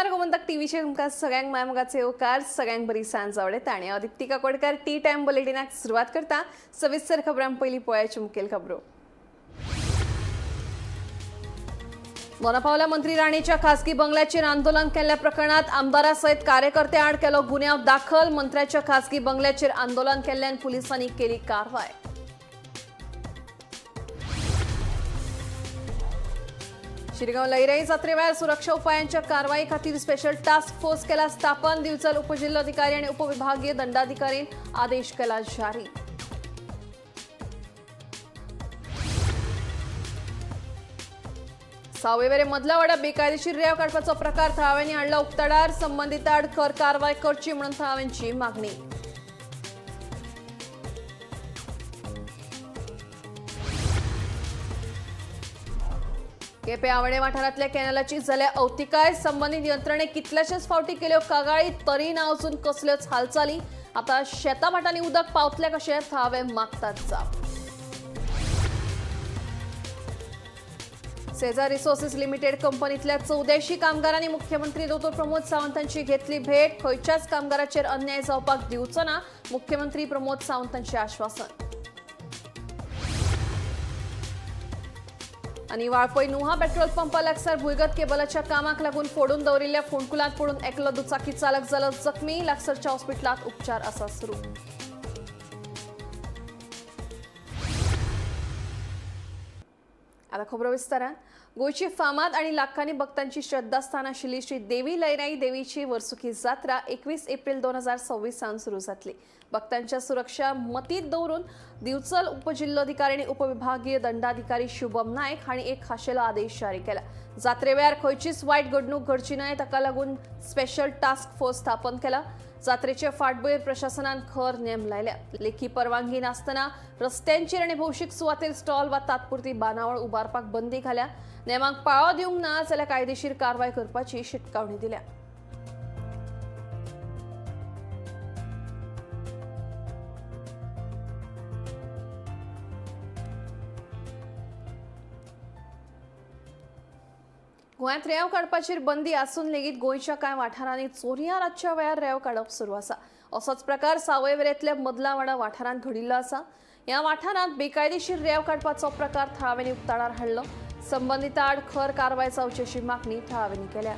नमस्कार, गोमंतक टीव्हीचेर तुमकां सगळ्यांक माय मोगाचो येवकार. सगळ्यांक बरी सांज आवडटा आनी हांव दिप्ती काकोडकर टी टायम बुलेटिनाक सुरवात करता. सविस्तर खबरां. पयलीं पळयाच्यो मुखेल खबरो. दोनापावला मंत्री राणेच्या खासगी बंगल्याचेर आंदोलन केल्ल्या प्रकरणात आमदारा सयत कार्यकर्ते आड केलो गुन्यांव दाखल. मंत्र्याच्या खासगी बंगल्याचेर आंदोलन केल्ल्यान पुलिसांनी केली कारवाय. शिरगांव लईराई जात्रेवेळार सुरक्षा उपायांच्या कारवाई खातीर स्पेशल टास्क फोर्स केला स्थापन. दिवचल उपजिल्होधिकारी आणि उपविभागीय दंडाधिकारीन आदेश केला जारी. सावयवेरे मदलावाडा बेकायदेशीर रेंव काडपाचो प्रकार थळाव्यांनी हाडला उक्ताडार. संबंदितांआड खर कारवाय करची म्हणून थळाव्यांची मागणी. केपें आवाणे वाठारांतल्या कॅनलाची जाल्या अवतिकाय. संबंदीत यंत्रणेक कितल्याशेच फावटी केल्यो कागाळी, तरी ना अजून कसल्योच हालचाली. आता शेता भाटांनी उदक पावतलें कशें, थळावे मागतात जाप. सेझार रिसोर्सेस लिमिटेड कंपनीतल्या 84 कामगारांनी मुख्यमंत्री दोतोर प्रमोद सावंतांची घेतली भेट. खंयच्याच कामगाराचेर अन्याय जावपाक दिवचो ना, मुख्यमंत्री प्रमोद सावंतांचे आश्वासन. आनी वाळपय नुहा पेट्रोल पंपा लागसार भुंयगत केबलाच्या कामाक लागून फोडून दवरिल्ल्या फोंडकुलांत पडून एकलो दुचाकी चालक जालो जखमी. लागसरच्या हॉस्पिटलांत उपचार आसा सुरू. आता खबरो विस्तारान. गोंयची फामाद आणि लाखांनी भक्तांची श्रद्धास्थान आशिल्ली श्री देवी लयराई देवीची वर्सुकी जात्रा 21 एप्रिल 2026 सावन सुरू जातली. भक्तांच्या सुरक्षा मतीत दवरून दिवचल उपजिल्होधिकारी आणि उपविभागीय दंडाधिकारी शुभम नायक हांणी एक खाशेलो आदेश जारी केला. जात्रे वेळार खंयचीच वायट घडणूक घडची न्हय ताका लागून स्पेशल टास्क फोर्स स्थापन केला. जात्रेचे फाटभुंयेर प्रशासनान खर नेम लायल्यात. लेखी परवानगी नासतना रस्त्यांचेर आनी भौशीक सुवातेर स्टॉल वा तात्पुरती बांदावळ उबारपाक बंदी घाल्या. नेमांक पाळो दिवंक ना जाल्यार कायदेशीर कारवाय करपाची शिटकावणी दिल्या. गोंयांत रेंव काडपाचेर बंदी आसून लेगीत गोंयच्या कांय वाठारांनी चोरयां रातच्या वेळार रेंव काडप सुरू आसा. असोच प्रकार सावयवेरेंतल्या मदलावाडा वाठारांत घडिल्लो आसा. ह्या वाठारांत बेकायदेशीर रेंव काडपाचो प्रकार थळाव्यांनी उक्ताडार हाडलो. संबंदितां आड खर कारवाय जावची अशी मागणी थळाव्यांनी केल्या.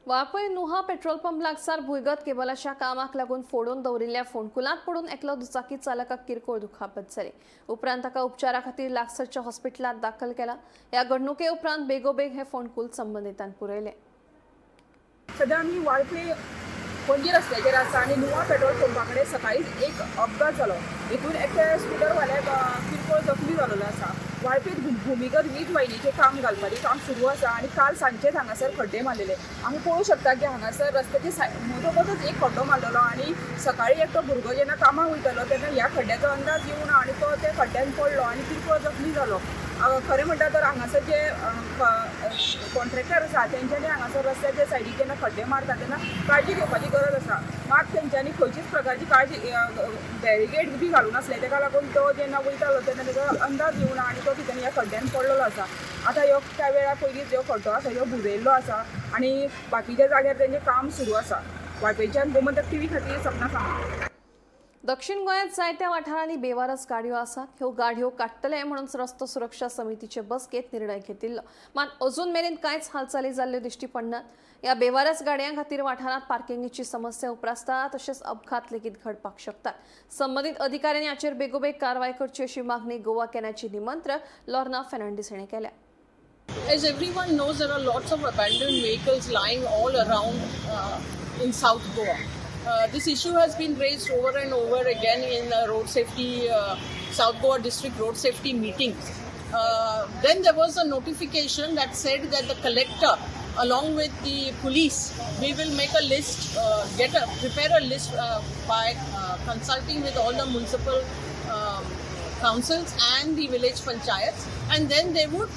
वाळपय नुहा पेट्रोल पंप लागसार भुंयगत केबलाच्या कामाक लागून फोडून दवरिल्ल्या फोंडकुलांत पडून एकलो दुचाकी चालकाक किरकोळ दुखापत जाली. उपरांत ताका उपचारा खातीर लागसरच्या हॉस्पिटलांत दाखल केला. ह्या घडणुके उपरांत बेगोबेग हे फोंडकूल संबंदितान पुरयलें. सध्या आमी वाळपय पणजे रस्त्याचेर आसा आनी नुवा पेट्रोल पंपा कडेन सकाळीच एक अपघात जालो. हितून एकट्या स्कुटरवाल्याक किरकोळ जखमी जालेलो आसा. वाळपेत भुमिगत वीज वाहिनीचें काम घालपाचें काम सुरू आसा आनी काल सांजचेच हांगासर खड्डे मारलेले. आमी पळोवंक शकता की हांगासर रस्त्याचे मदोमदच एक खड्डो मारलेलो आनी सकाळी एकटो भुरगो जेन्ना कामाक वयतालो तेन्ना ह्या खड्ड्याचो अंदाज येवना आनी तो त्या खड्ड्यान पडलो आनी किरकोळ जखमी जालो. खरें म्हणटा तर हांगासर जे कॉन्ट्रॅक्टर आसा तेंच्यांनी हांगासर रस्त्याच्या सायडीक जेन्ना खड्डे मारता तेन्ना काळजी घेवपाची गरज आसा. मात तेंच्यांनी खंयचीच प्रकारची काळजी, बॅरिगेड बी घालूं नासले. तेका लागून तो जेन्ना वयतालो तेन्ना तेका अंदाज येवना आनी तो कितें ह्या खड्ड्यान पडलेलो आसा. आतां ह्यो त्या वेळा पयलींच ह्यो खड्डो आसा ह्यो बुजयल्लो आसा आनी बाकीच्या जाग्यार तेंचें काम सुरू आसा. वाळपयच्यान गोमंतक टीव्ही खातीर सपना सामंत. दक्षिण गोंयांत जायत्या वाठारांनी बेवारस गाडयो आसात. ह्यो गाडयो काडटले म्हणून रस्तो सुरक्षा समितीचे बसकेत निर्णय घेतिल्लो, मात अजून मेरेन कांयच हालचाली जाल्ल्यो दिश्टी पडनात. ह्या बेवारस गाडयां खातीर वाठारांत पार्किंगेची समस्या उप्रासता, तशेंच अपघात लेगीत घडपाक शकतात. संबंदीत अधिकाऱ्यांनी हाचेर बेगोबेग कारवाय करची अशी मागणी गोवा कॅनाची निमंत्रक लॉर्ना फेर्नांडीस हांणी केल्या. As everyone knows, there are lots of abandoned vehicles lying all around in South Goa. This issue has been raised over and over again in road safety, South Goa District Road Safety meetings. Then there was a notification that said that the collector along with the police, we will make a list, prepare a list by consulting with all the municipal councils and the village panchayats, and then they would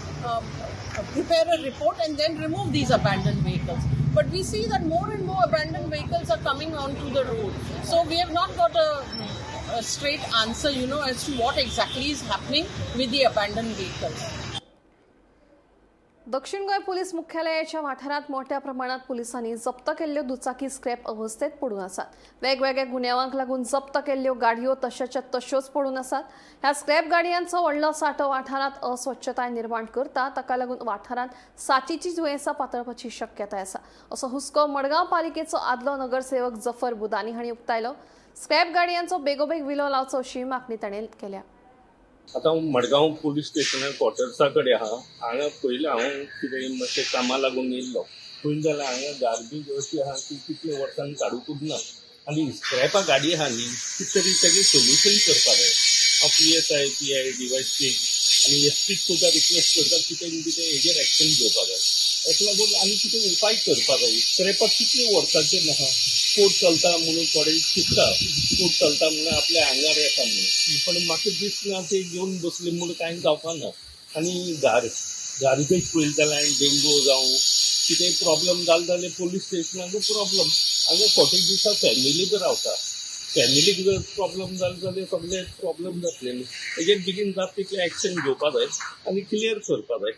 prepare a report and then remove these abandoned vehicles. But we see that more and more abandoned vehicles are coming onto the road. So we have not got a straight answer, as to what exactly is happening with the abandoned vehicles. दक्षिण Goa police मुख्यालयाच्या वाठारांत मोठ्या प्रमाणात पोलिसांनी जप्त केल्ल्यो दुचाकी scrap अवस्थेत पडून आसात. वेगवेगळ्या गुन्यांवांक लागून जप्त केल्ल्यो गाडयो तशाच्या तश्योच पडून आसात. ह्या स्क्रॅप गाडयांचो व्हडलो सांठो वाठारांत अस्वच्छताय निर्माण करता. ताका लागून वाठारांत साथीची दुयेंसां पातळपाची शक्यताय आसा, असो हुस्को मडगांव पालिकेचो आदलो नगरसेवक जफर बुदानी हांणी उक्तायलो. स्क्रॅप गाडयांचो बेगोबेग विलो लावचो अशी मागणी ताणें केल्या. आतां हांव मडगांव पोलीस स्टेशनार क्वॉर्टर्सा कडेन आहा. हांगा पयलें हांव कितें मातशें कामा लागून येयल्लो. पयलीं जाल्यार हांगा गार्बेज अशी आहा की कितले वर्सांनी काडुंकूच ना आनी स्क्रॅपा गाडी आहा न्ही ती तरी तेजें सोल्युशन करपाक जाय. हांव PSI, PI, DySP आनी एसपीक सुद्दां रिक्वेस्ट करता कितें न्ही कितें हेजेर एक्शन घेवपाक जाय. ताका लागून आनी कितें उपाय करपाक जाय. स्क्रॅपाक कितले वर्सांचेर आहा, कोर्ट चलता म्हणून थोडे चिंत्ता, कोर्ट चलता म्हणून आपल्या आंगार येता म्हणून, पण म्हाका दिसना ते घेवन बसले म्हणून कांय जावपाना. आनी गार्बेज पळयली जाल्यार डेंगू जावं कितेंय प्रॉब्लम जालें जाल्यार पोलीस स्टेशनाकूय प्रॉब्लम. हांगा कॉटेजीसा फॅमिली बी रावता, फॅमिलीक जर प्रॉब्लम जालें जाल्यार सगळे प्रॉब्लम जातले न्ही. हेजेर बेगीन जाता तितलें एक्शन घेवपा जाय आनी क्लियर करपा जाय.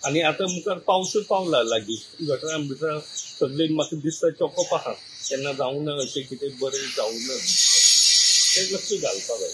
आनी आतां मुखार पावसूय पावला लागीं, गटरां बिटरां सगळीं म्हाका दिसता चॉकअप आहा, तेन्ना जावना अशें कितें बरें जावना, तें लक्ष घालपाक जाय.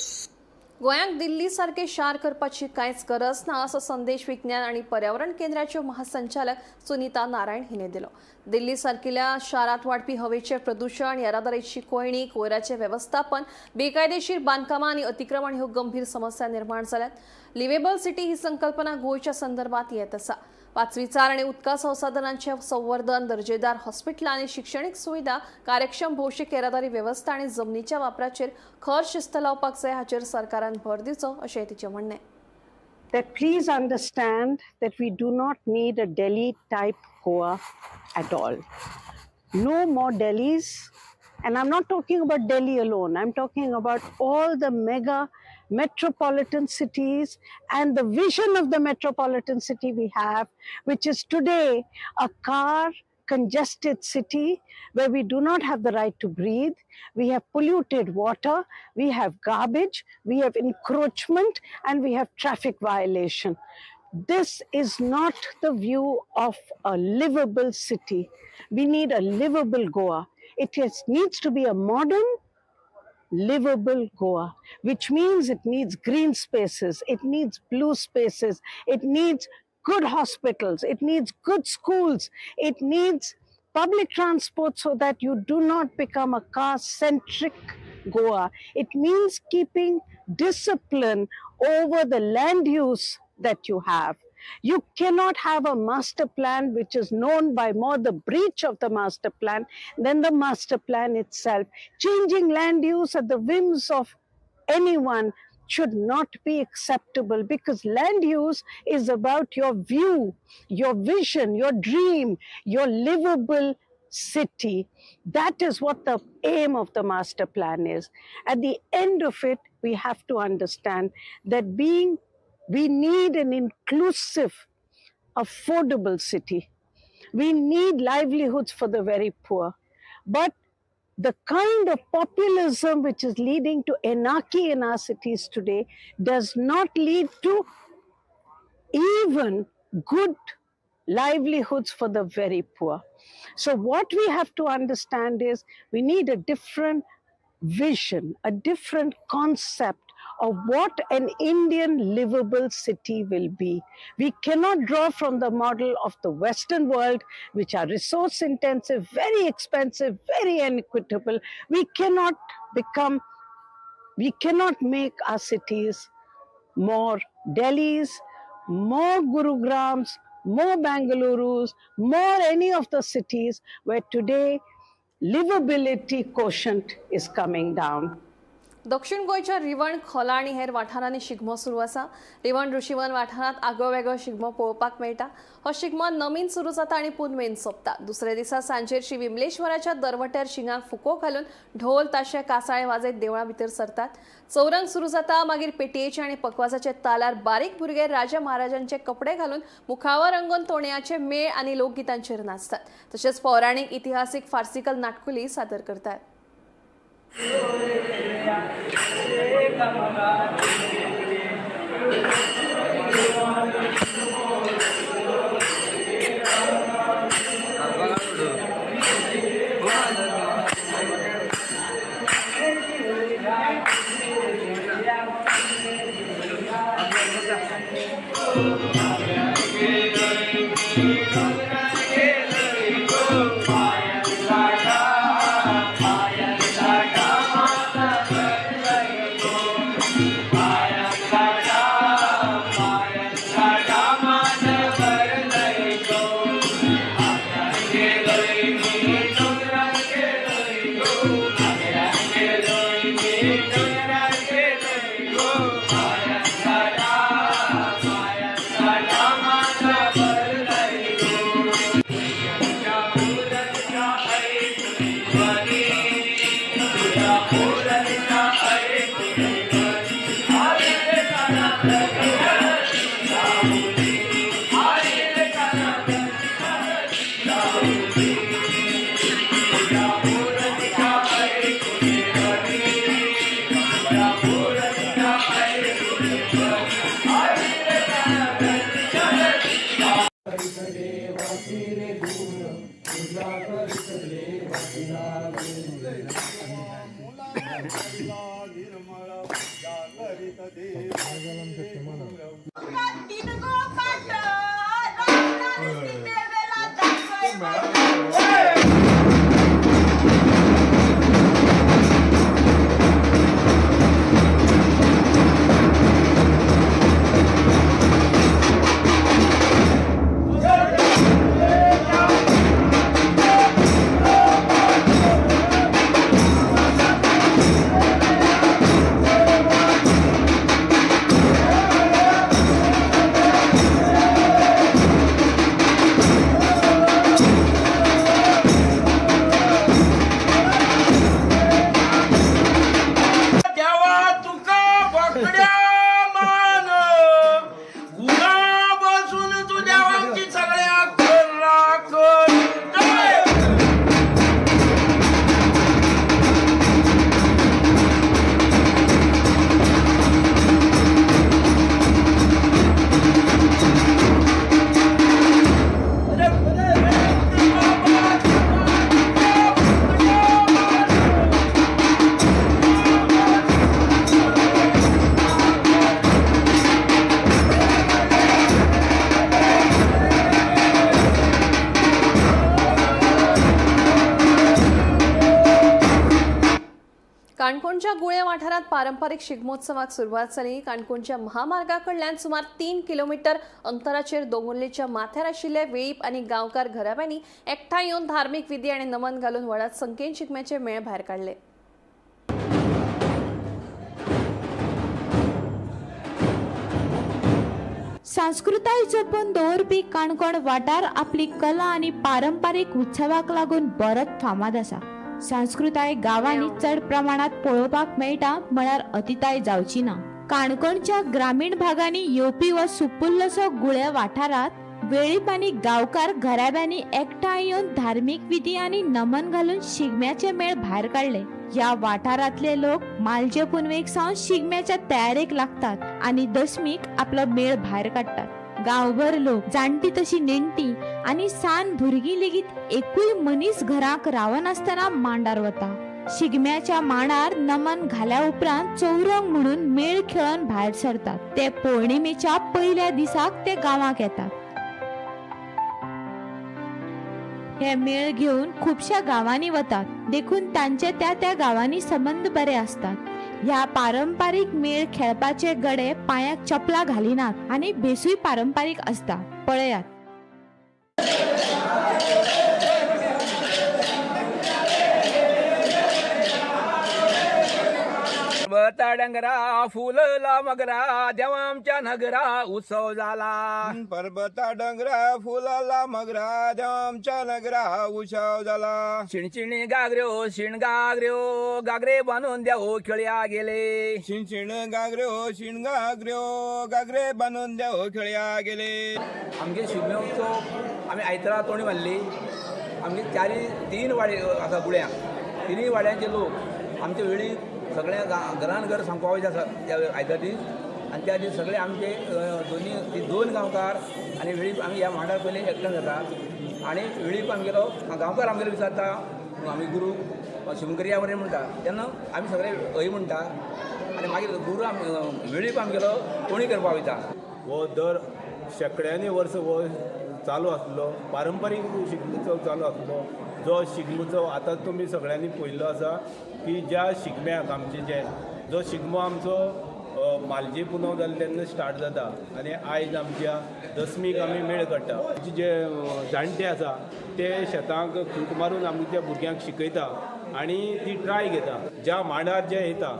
गोंयांक दिल्ली सारकें शार करपाची कांयच गरज ना, असो संदेश विज्ञान आनी पर्यावरण केंद्राच्यो महासंचालक सुनीता नारायण हिणें दिलो. दिल्ली सारकिल्या शारांत वाडपी हवेचें प्रदूशण, येरादारीची कोयणी, कोयराचें वेवस्थापन, बेकायदेशीर बांदकामां आनी अतिक्रमण ह्यो गंभीर समस्या निर्माण जाल्यात. लिवेबल सिटी ही संकल्पना गोंयच्या संदर्भात येत आसा. पाचवीचार आनी उदका संसाधनांचें संवर्धन, दर्जेदार हॉस्पिटलां आनी शिक्षणीक सुविधा, कार्यक्षम भौशीक येरादारी वेवस्था आनी जमनीच्या वापराचेर खर शिस्त लावपाक जाय, हाचेर सरकारान भर दिवचो अशें तिचें म्हणणें. That please understand that we do not need a Delhi type Goa at all. No more Delhis. And I'm not talking about Delhi alone. I'm talking about all the mega metropolitan cities and the vision of the metropolitan city we have, which is today a car congested city where we do not have the right to breathe. We have polluted water, we have garbage, we have encroachment, and we have traffic violation. This is not the view of a livable city. We need a livable Goa. It needs to be a modern, livable Goa, which means it needs green spaces, it needs blue spaces, it needs good hospitals, it needs good schools, it needs public transport so that you do not become a car centric Goa. It means keeping discipline over the land use that you have. You cannot have a master plan which is known by more the breach of the master plan than the master plan itself. Changing land use at the whims of anyone should not be acceptable, because land use is about your view, your vision, your dream, your livable city. That is what the aim of the master plan is. At the end of it, we have to understand that being we need an inclusive, affordable city. We need livelihoods for the very poor. But the kind of populism which is leading to anarchy in our cities today does not lead to even good livelihoods for the very poor. So, what we have to understand is we need a different vision, a different concept of what an Indian livable city will be. We cannot draw from the model of the Western world, which are resource intensive, very expensive, very inequitable. We cannot make our cities more Delhis, more Gurugrams, more Bengalurus, more any of the cities where today livability quotient is coming down. दक्षिण गोंयच्या रिवण, खोला आनी हेर वाठारांनी शिगमो सुरू आसा. रिवण ऋषीवन वाठारांत आगळो वेगळो शिगमो पळोवपाक मेळटा. हो शिगमो नमीन सुरू जाता आनी पुनवेन सोंपता. दुसऱ्या दिसा सांजेर श्री विमलेश्वराच्या दरवट्यार शिंगाक फुको घालून ढोल, ताशे, कासाळे वाजयत देवळां भितर सरतात. चौरंग सुरू जाता. मागीर पेटयेचे आनी पकवाजाचे तालार बारीक भुरगे राजा महाराजांचे कपडे घालून मुखावर रंगोवन तोणयाचे मेळ आनी लोकगितांचेर नाचतात. तशेंच पौराणीक, इतिहासीक, फार्सिकल नाटकुली सादर करतात. देवा तुका बोकड्या मान गुणा बसून तू देवांची सगळ्या राखण. काणकोणच्या गुळे वाठारांत पारंपारीक शिगमोत्सवाक सुरवात जाली. काणकोणच्या महामार्गा कडल्यान सुमार 3 किलोमिटर अंतराचेर दोंगुल्लेच्या माथ्यार आशिल्ले वेळीप आनी गांवकार घराब्यांनी एकठांय येवन धार्मीक विधी आनी नमन घालून व्हडा संख्येन शिगम्याचे मेळ भायर काडले. सांस्कृताय जपून दवरपी काणकोण वाठार आपली कला आनी पारंपारीक उत्सवाक लागून बरोच फामाद आसा. सांस्कृताय गांवांनी चड प्रमाणात पळोवपाक मेळटा म्हळ्यार अतिताय जावची ना. काणकोणच्या ग्रामीण भागांनी येवपी हो सुपुल्लोसो गुळे वाठारांत वेळीप आनी गांवकार घराब्यांनी एकठांय येवन धार्मीक विधी आनी नमन घालून शिगम्याचे मेळ भायर काडले. ह्या वाठारांतले लोक मालजे पुनवेक सावन शिगम्याच्या तयारेक लागतात आनी दसमीक आपलो मेळ भायर काडटात. गांवभर लोक, जाणटी तशी नेणटी आनी सान भुरगीं लेगीत एकूय मनीस घराक रावनासतना मांडार वता. शिगम्याच्या मांडार नमन घाल्या उपरांत चौरंग म्हणून मेळ खेळोन भायर सरतात. ते पौर्णिमेच्या पयल्या दिसाक ते गांवाक येतात. हे मेळ घेवन खुबश्या गांवांनी वतात, देखून तांचे त्या त्या गांवांनी संबंद बरे आसतात. ह्या पारंपारीक मेळ खेळपाचे गडे पांयाक चपलां घालिनात आनी भेसूय पारंपारीक आसता. पळयात. परबता डोंगरा फुलला मगरा, देवा आमच्या नगरा उत्सव झाला. परबता डोंगरा फुलाला मगरा, देवा आमच्या नगरा उत्सव झाला. शिणशिणी गागऱ्यो शिण गागऱ्यो, गागरे बांदून देव खेळया गेले. शिणशिण गागऱ्यो शिण गागऱ्यो, गागरे बांदून देव खेळया गेले. आमगे शिगमो उत्सव आमी आयतारा तोणी मारली. आमगे चारी तीन वाडे आसा गुळ्यांक, तिनूय वाड्यांचे लोक आमचे वेळी सगळे घरान घर सांगपा वयता त्या आयतार दीस. आनी त्या दीस सगळे आमचे दोनी दोन गांवकार आनी वेळीप आमी ह्या मांडार पयलीं एकठांय जाता आनी वेळीप आमगेलो गांवकार आमगेलो विचारता, आमी गुरू शिमकरी बरें म्हणटा तेन्ना आमी सगळे हय म्हणटा आनी मागीर गुरू आम वेळीप आमगेलो तोणी करपा वयता. हो दर शेंकड्यांनी वर्स हो चालू आसलो पारंपारीक शिगमोत्सव चालू आसलो. जो शिगमोत्सव आतां तुमी सगळ्यांनी पळयल्लो आसा की ज्या शिगम्याक आमचे जे जो शिगमो आमचो मालजी पुनव जाली तेन्ना स्टार्ट जाता आनी आयज आमच्या दसमीक आमी मेळ काडटा. जे जाणटे आसा ते शेतांक खूट मारून आमच्या भुरग्यांक शिकयता आनी ती ट्राय घेता. ज्या मांडार जे येता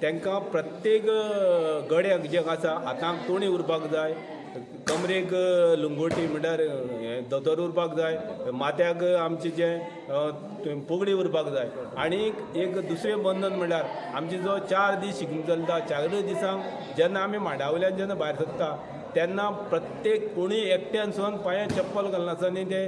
तांकां प्रत्येक गड्याक जे आसा हातांक तोणी उरपाक जाय, कमरेक लंगोटी म्हणल्यार हें धोतर उरपाक जाय, माथ्याक आमचें जें पगडी उरपाक जाय. आनी एक दुसरें बंधन म्हणल्यार आमचे जो 4 दीस शिगमो चलता, 4 दिसांक जेन्ना आमी मांडावयल्यान जेन्ना भायर सरता तेन्ना प्रत्येक कोणूय एकट्यान सुद्दां पांयां चप्पल घालनासतना ते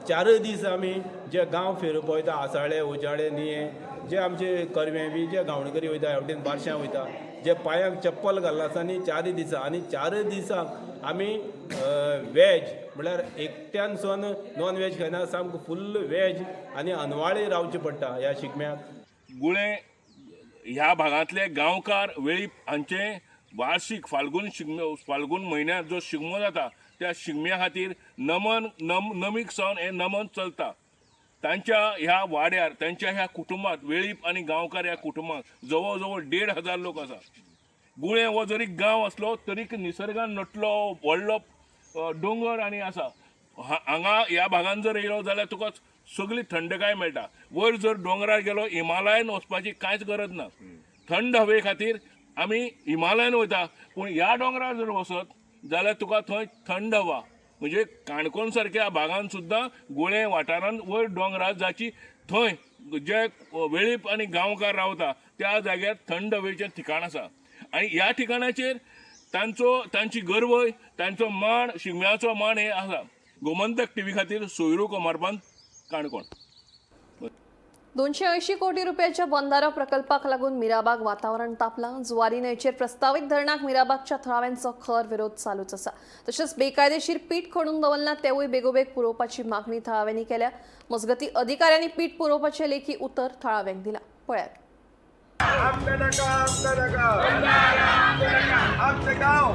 4 दीस आमी जे गांव फेरोवपा वयता, आसाळे उजाळे निये जे आमचे करवे बी जे गावणकरी वयता, ह्या वटेन बारश्यां वयता, जे पांयांक चप्पल घालनासतना 4 दिसां आनी 4 दिसांक आमी वेज म्हणल्यार एकट्यान सुद्दां नॉन वेज खायना, सामको फुल्ल वेज आनी अनवाळी रावचें पडटा ह्या शिगम्याक. गुळे ह्या भागांतले गांवकार वेळीप हांचे वार्षिक फाल्गुन शिगमो, फाल्गुन म्हयन्यांत जो शिगमो जाता त्या शिगम्या खातीर नमन नमीक सावन हें नमन चलता. तांच्या ह्या वाड्यार तांच्या ह्या कुटुंबात वेळीप आनी गांवकार ह्या कुटुंबात जवळ जवळ 1500 लोक आसा. गुळे हो जरी गांव आसलो तरी निसर्गान नटलो व्हडलो दोंगर आनी आसा. हांगा ह्या भागान जर येयलो जाल्यार तुका सगळी थंडकाय मेळटा. वयर जर दोंगरार गेलो हिमालयान वचपाची कांयच गरज ना. थंड हवे खातीर आमी हिमालयान वयता, पूण ह्या दोंगरार जर वचत जाल्यार तुका थंय थंड हवा म्हणजे काणकोण सारक्या भागान सुद्दां गुळे वाठारान वयर दोंगरार जाची थंय जे वेळीप आनी गांवकार रावता त्या जाग्यार थंड हवेचें ठिकाण आसा. आनी ह्या ठिकाणाचेर तांचो तांची गर्वय तांचो मान शिगम्याचो मान हे आसा. गोमंतक टीव्ही खातीर सोयरू कोमारपान, काणकोण. 280 कोटी रुपयाच्या बंधारा प्रकल्पाक लागून मिराबाग वातावरण तापलां. जुवारी न्हंयचेर प्रस्तावित धरणाक मिराबागच्या थळाव्यांचो खर विरोध चालूच आसा. तशेंच बेकायदेशीर पीठ खणून दवरला तेवूय बेगोबेग पुरोवपाची मागणी थळाव्यांनी केल्या. मजगती अधिकाऱ्यांनी पीठ पुरोवपाचें लेखी उतर थळाव्यांक दिलां. पळयात. आमकां नाका, आमकां नाका, आमचें गांव,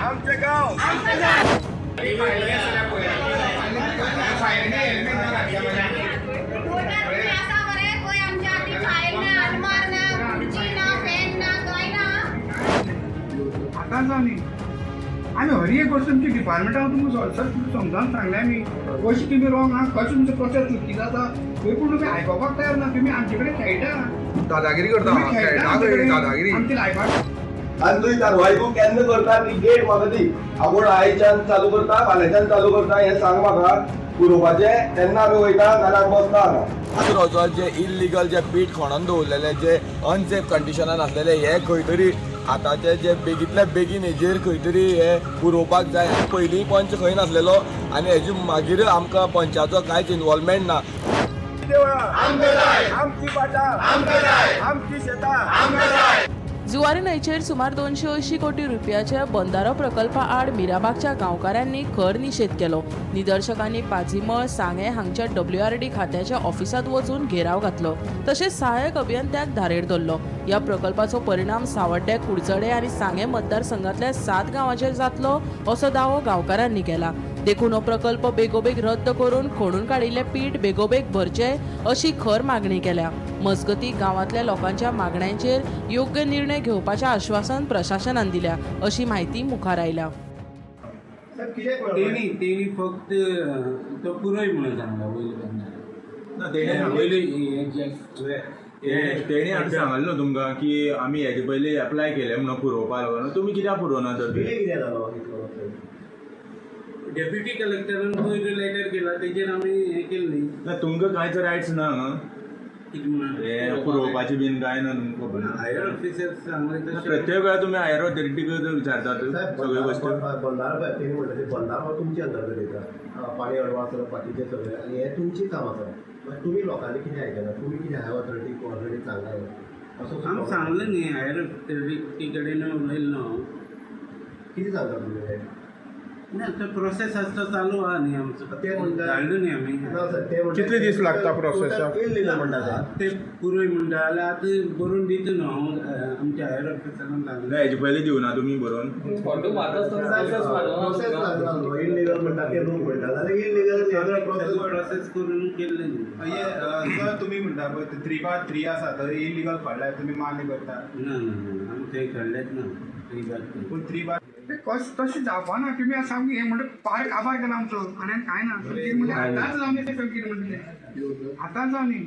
आमचें गांव. आतां जावं न्ही, आमी हर एक गोश्ट तुमच्या डिपार्टमेंटान तुमकां सर समजावन सांगलें आमी, कशी तुमी रॉंग आहा, कशें तुमचो प्रोसेस चुकीचो आसा, पूण तुमी आयकोपाक तयार ना. तुमी आमचे कडेन खेळटा, दादागिरी करता, दादागिरी आमचे लायफाक. आनी तुवें कारवाय तूं केन्ना करता ती डेट म्हाका दी. आपूण आयच्यान चालू करता फाल्यांच्यान चालू करता हें सांग म्हाका पुरोवपाचें, तेन्ना आमी वयता नाल्यार बसता हांगा. वचोन जे इल्लिगल जे पीठ खणोन दवरलेले, जे अनसेफ कंडिशनान आसलेले, हे खंय तरी आतांचे जे बेगींतल्या बेगीन हेजेर खंय तरी हे पुरोवपाक जाय. पयलीं पंच खंय नासलेलो आनी हेजे मागीर आमकां पंचाचो कांयच इनवॉल्वमेंट ना. आमची वाटा, आमची शेतां. जुवारी न्हंयचेर सुमार 280 कोटी रुपयाच्या बंधारो प्रकल्पा आड मिराबागच्या गांवकारांनी खर निशेध केलो. निदर्शकांनी पाजीमळ सांगें हांगच्या WRD खात्याच्या ऑफिसांत वचून घेराव घातलो. तशेंच सहाय्यक अभियंत्याक धारेर धरलो. ह्या प्रकल्पाचो परिणाम सावड्डे, कुडचडे आनी सांगें मतदारसंघांतल्या 7 गांवांचेर जातलो असो दावो गांवकारांनी केला. देखून हो प्रकल्प बेगोबेग रद्द करून खणून काडिल्लें पीठ बेगोबेग भरचें अशी खर मागणी केल्या. मजगती गांवांतल्या लोकांच्या मागण्यांचेर योग्य निर्णय घेवपाचें आश्वासन प्रशासनान दिल्या अशी म्हायती मुखार आयल्या. तेणी फक्त तो पुरय म्हणून सांगला वयले बंधारे. तेणी आतां सांगलें न्हू तुमकां की आमी हेजे पयलीं एप्लाय केलें म्हणून पुरोवपा लागून, तुमी कित्याक पुरोवना तर? डेप्युटी कलेक्टरान पयर लेटर केला तेजेर आमी हें केलें न्ही. ना, तुमकां कांयच रायट्स ना हांगा हें पुरोवपाची बीन कांय ना तुमकां खबर ना. हायर ऑफिसर सांगलें तशें प्रत्येक वेळा तुमी हायर ऑथॉरिटीक विचारतात सगळ्यो गोश्टी. बंदारो तेणी म्हणटा ते बंदारो तुमचे अंतर्गत येता, पाणी अडवा सगळें बाकीचें सगळें, आनी हें तुमचें काम आसा. मागीर तुमी लोकांनी कितें आयकना, तुमी कितें हायर ऑथॉरिटीक ऑलरेडी सांगला असो आमी सांगलें न्ही हायर ऑथॉरिटी कडेन उलयलें ना हांव. कितें सांगता तुमी हें? ना, तो प्रोसेस आसता चालू आहा न्ही आमचो, ते म्हणटा धाडलो न्ही आमी. कितले दीस लागता प्रोसेसाक? इल्लीगल म्हणटा ते पुरय म्हणटा जाल्यार आतां बरोवन दिता न्हू हांव आमच्या हायर ऑफिसरान सांगलें. ना, हेजे पयलीं दिवना तुमी बरोवन? प्रोसेस लागला न्हू, इल्लीगल म्हणटा ते लोक म्हणटा जाल्यार इल्लीगल सगळें प्रोसेस करून केल्लें न्ही. सर तुमी म्हणटा पळय 3/3 आसा थंय इलिगल काडल्या, तुमी मान्य करता? ना ना ना, आमी थंय काडलेंच ना 3/3. पूण 3/3 कस तशें जावपा ना. तुमी आतां सामकें हें म्हणटा पार काबार केला आमचो आनी कांय ना. कितें म्हणटा आतांच जावन तें सगळें कितें म्हणटा तें आतांच जावन न्ही.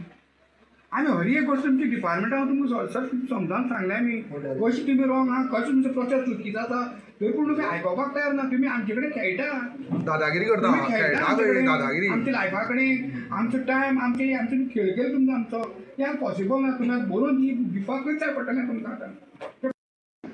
आमी हर एक गोश्ट तुमच्या डिपार्टमेंटान तुमकां सर समजावन सांगलें आमी, कशें तुमी रॉंग आहा, कशें तुमचो प्रोसेस चुकीचो आसा, थंय पूण तुमी आयकोपाक तयार ना. तुमी आमचे कडेन खेळटा, दादागिरी करता, खेळटा दादागिरी आमच्या लायफा कडेन, आमचो टायम, आमचे आमचो खेळ केलो तुमचो आमचो, तें पॉसिबल ना. तुमी बरोवन दिवपाकूच जाय पडटलें तुमकां आतां.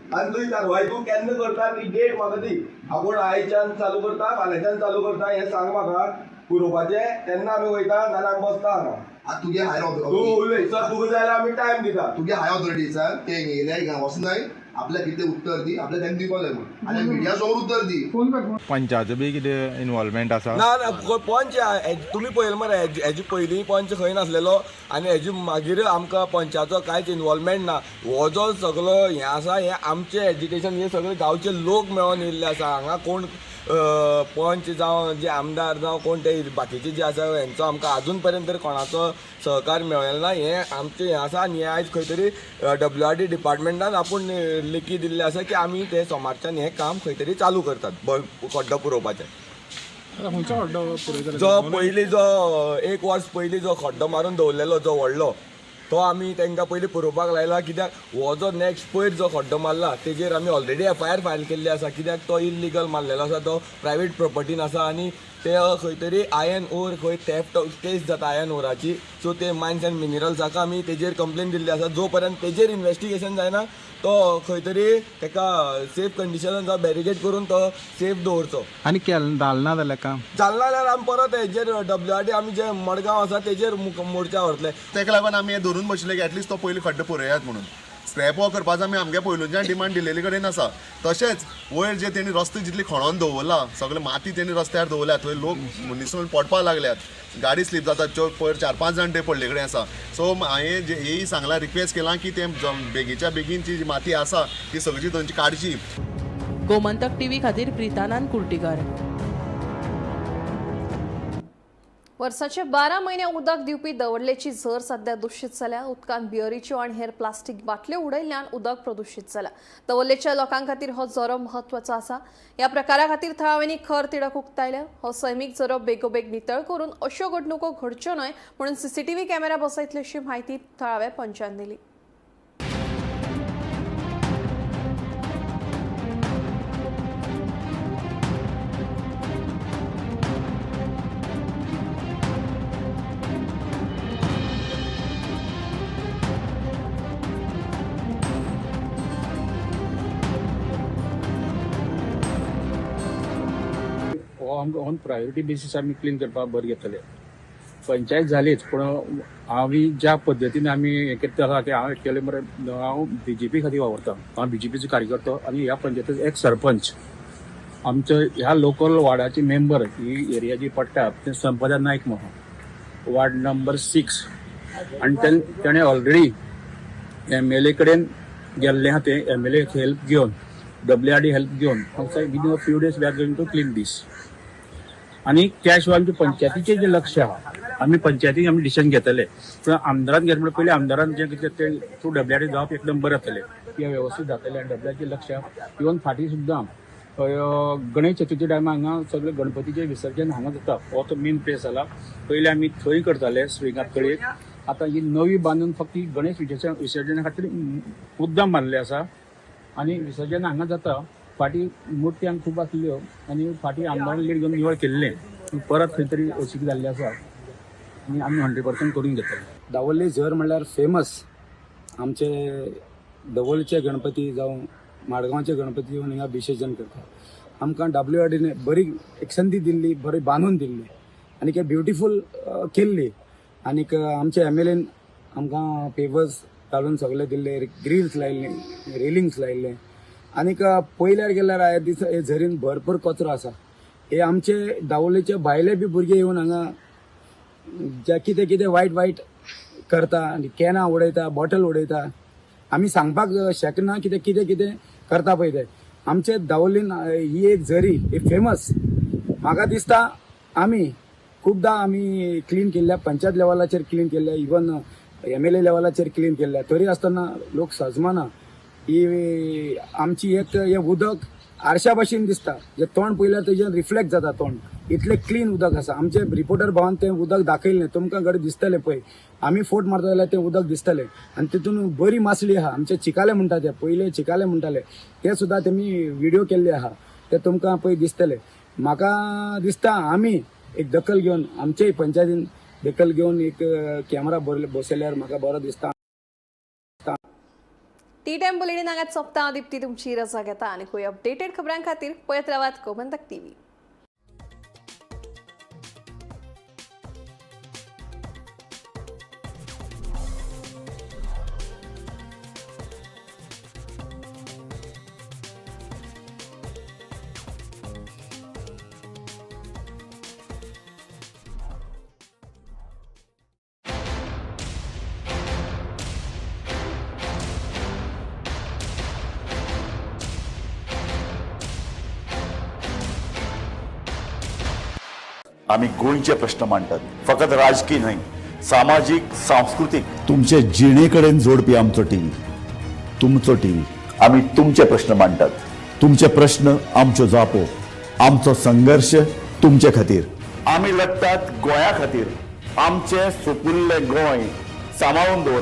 आनी तुजी कारवाय तूं केन्ना करता ती डेट म्हाका दी. आपूण आयच्यान चालू करता फाल्यांच्यान चालू करता हें सांग म्हाका पुरोवपाचें, तेन्ना आमी वयता नाल्यार आमी बसता हांगा. आतां तुगे हायर तूं उलय सर, तुका जाय जाल्यार आमी टायम दिता. तुगे हायर ऑथॉरिटीसान ते येयले गांव वचनाय, आपल्याक कितें उत्तर दी, आपल्याक तांकां दिवपाक जाय म्हूण, आनी मिडिया समोर उत्तर दी. पंचाचो बी कितें इनवॉल्वमेंट आसा? ना ना, पंच तुमी पळयलें मरे, हेजे पयलीं पंच खंय नासलेलो आनी हेजे मागीर आमकां पंचाचो कांयच इनवॉल्वमेंट ना. हो जो सगलो हें आसा हें आमचें एजिटेशन, हे सगळे गांवचे लोक मेळोन येयल्ले आसा. हांगा कोण पंच जावं जे आमदार जावं कोण ते बाकीचे जे आसा हेंचो आमकां आजून पर्यंत तरी कोणाचो सहकार मेळ्ळें ना. हें आमचें हें आसा आनी हें आयज खंय तरी WRD डिपार्टमेंटान आपूण लेखी दिल्लें आसा की आमी ते सोमारच्यान हें काम खंय तरी चालू करतात खड्डो पुरोवपाचें. जो पयलीं जो एक वर्स पयलीं जो खड्डो मारून दवरलेलो जो व्हडलो, तो आमी तांकां पयलीं पुरोवपाक लायला. कित्याक हो जो नेक्स्ट पयर जो खड्डो मारला तेजेर आमी ऑलरेडी FIR file केल्ली आसा. कित्याक तो इल्लिगल मारलेलो आसा, तो प्रायवेट प्रोपर्टीन आसा आनी ते खंय तरी आयन ओर खंय थेफ्ट केस जाता आयन ओराची. सो ते मायन्स एंड मिनरल्साक आमी तेजेर कंप्लेन दिल्ली आसा. जो पर्यंत तेजेर इन्वेस्टिगेशन जायना तो खंय तरी ताका सेफ कंडिशनान जावं बॅरिगेड करून तो सेफ दवरचो. आनी जालना जाल्यार काम जालना जाल्यार आमी परत हेजेर WRD आमी जे मडगांव आसा तेजेर मोर्चा व्हरतले. ताका लागून आमी हें धरून बशिल्ले की एटलिस्ट तो पयलीं खड्डो पुरयात म्हणून. स्क्रॅप वॉक करपाचो आमी आमगे पयलूच्यान डिमांड दिलेले कडेन आसा. तशेंच वयर जे तेणी रस्ते जितली खणोन दवरला, सगळे माती तेणी रस्त्यार दवरल्या, थंय लोक निसरून पडपाक लागल्यात, गाडी स्लीप जाता, पयर 4-5 जाण ते पडले कडेन आसा. सो हांवें हेंय सांगलां, रिक्वेस्ट केलां की ते बेगीच्या बेगीन जी माती आसा ती सगळी थंयची काडची. गोमंतक टीव्ही खातीर प्रितानंद कुर्टीकर. वर्साचे 12 म्हयने उदक दिवपी दवर्लेची झर सध्या दुशीत जाल्या. उदकांत बियरीच्यो आनी हेर प्लास्टीक बाटल्यो उडयल्ल्यान उदक प्रदुशीत जालां. दवर्लेच्या लोकां खातीर हो झरो म्हत्वाचो आसा. ह्या प्रकारा खातीर थळाव्यांनी खर तिडक उक्तायल्या. हो सैमीक झरो बेगोबेग नितळ करून अश्यो घडणुको घडच्यो न्हय म्हणून CCTV camera बसयतले अशी म्हायती थळाव्या पंचान दिली. आमकां ऑन प्रायोरिटी बेसीस आमी क्लीन करपाक बरें घेतले. पंचायत जालीच, पूण आमी ज्या पद्दतीन आमी हें करता आसा तें हांव केलें मरे. हांव BJP खातीर वावुरता, हांव BJPचो कार्यकर्तो आनी ह्या पंचायतीचो एक सरपंच. आमचो ह्या लोकल वार्डाचे मेंबर ही एरिया जी पडटा ते संपदा नायक म्हणून, वार्ड नंबर 6, आनी तेणें ऑलरेडी MLA कडेन गेल्लें आहा. तें MLA help घेवन, WRD help घेवन within a few days we are going to clean this. आनी त्या शिवाय आमच्या पंचायतीचें जें लक्ष आहा, आमी पंचायतीन आमी डिसिजन घेतले, पूण आमदारान घेतले म्हणल्यार पयलीं आमदारान जें कितें तें थ्रू WRD जावप एकदम बरें जातलें, किंवा वेवस्थीत जातलें. आनी WRDचें लक्ष आहा. इवन फाटीं सुद्दां गणेश चतुर्थी टायमार हांगा सगळे गणपतीचें विसर्जन हांगा जाता. हो तो मेन प्लेस जाला. पयलीं आमी थंय करताले स्विंगात तळयेक. आतां ही नवी बांदून फक्त ही गणेश विसर्जना खातीर मुद्दाम बांदले आसा आनी विसर्जन हांगा जाता. फाटीं मुर्ती हांगा खूब आसल्यो आनी फाटीं आमदारान लीड घेवन निवळ केल्लें, परत खंय तरी अशीक जाल्ली आसा आनी आमी 100% करून घेतले. दावोली झर म्हणल्यार फेमस आमचे दवोलचे गणपती जावं माडगांवचे गणपती येवन हिंगा विसर्जन करता. आमकां WRDने बरी एक संदी दिल्ली, बरी बांदून दिल्ली आनी एक ब्युटिफूल केल्ली. आनीक आमचे MLAन आमकां पेपर्स घालून सगळे दिल्ले, ग्रिल्स लायिल्ले, रेलिंग्स लायिल्ले. आनीक पयल्यार गेल्यार ह्या दिसा हे झरीन भरपूर कचरो आसा. हे आमचे दावोलेचे भायले बी भुरगे येवन हांगा जे कितें कितें वायट वायट करता आनी कॅनां उडयता, बॉटल उडयता. आमी सांगपाक शकना कितें कितें कितें करता पळय ते. आमचे दावोलीन ही एक झरी ही फेमस. म्हाका दिसता आमी खुबदां आमी क्लीन केल्ल्या, पंचायत लेवलाचेर क्लीन केल्ल्या, इवन MLA लेवलाचेर क्लीन केल्ल्या, तरी आसतना लोक सजमाना. ही आमची एक हें उदक आरशा भाशेन दिसता, जे तोंड पळयल्यार तेजें रिफ्लेक्ट जाता तोंड, इतलें क्लीन उदक आसा. आमचे रिपोर्टर भावान तें उदक दाखयलें, तुमकां घडये दिसतलें पळय, आमी फोट मारता जाल्यार तें उदक दिसतलें. आनी तितून बरी मासळी आहा, आमचे चिकाले म्हणटा ते, पयले चिकाले म्हणटाले ते सुद्दां तेमी विडियो केल्ले आहा, ते तुमकां पळय दिसतले. म्हाका दिसता आमी एक दखल घेवन, आमचेय पंचायतीन दखल घेवन एक कॅमेरा बसयल्यार म्हाका बरो दिसता. टी टायम बुलेटीन हांगाच सोंपता. हांव दीप्ती तुमची रजा घेता आनी खंय अपडेटेड खबरां खातीर पळयत रावात गोमंतक टीव्ही. आमी गोंयचे प्रश्न मांडटात, फकत राजकी न्हय, सामाजीक, सांस्कृतीक, तुमचे जिणे कडेन जोडपी आमचो टीव्ही, तुमचो टीव्ही. आमी तुमचे प्रश्न मांडटात, तुमचे प्रश्न आमच्यो जापो, आमचो संघर्श तुमचे खातीर. आमी लढटात गोंया खातीर, आमचें सुपुल्लें गोंय सांबाळून दवर.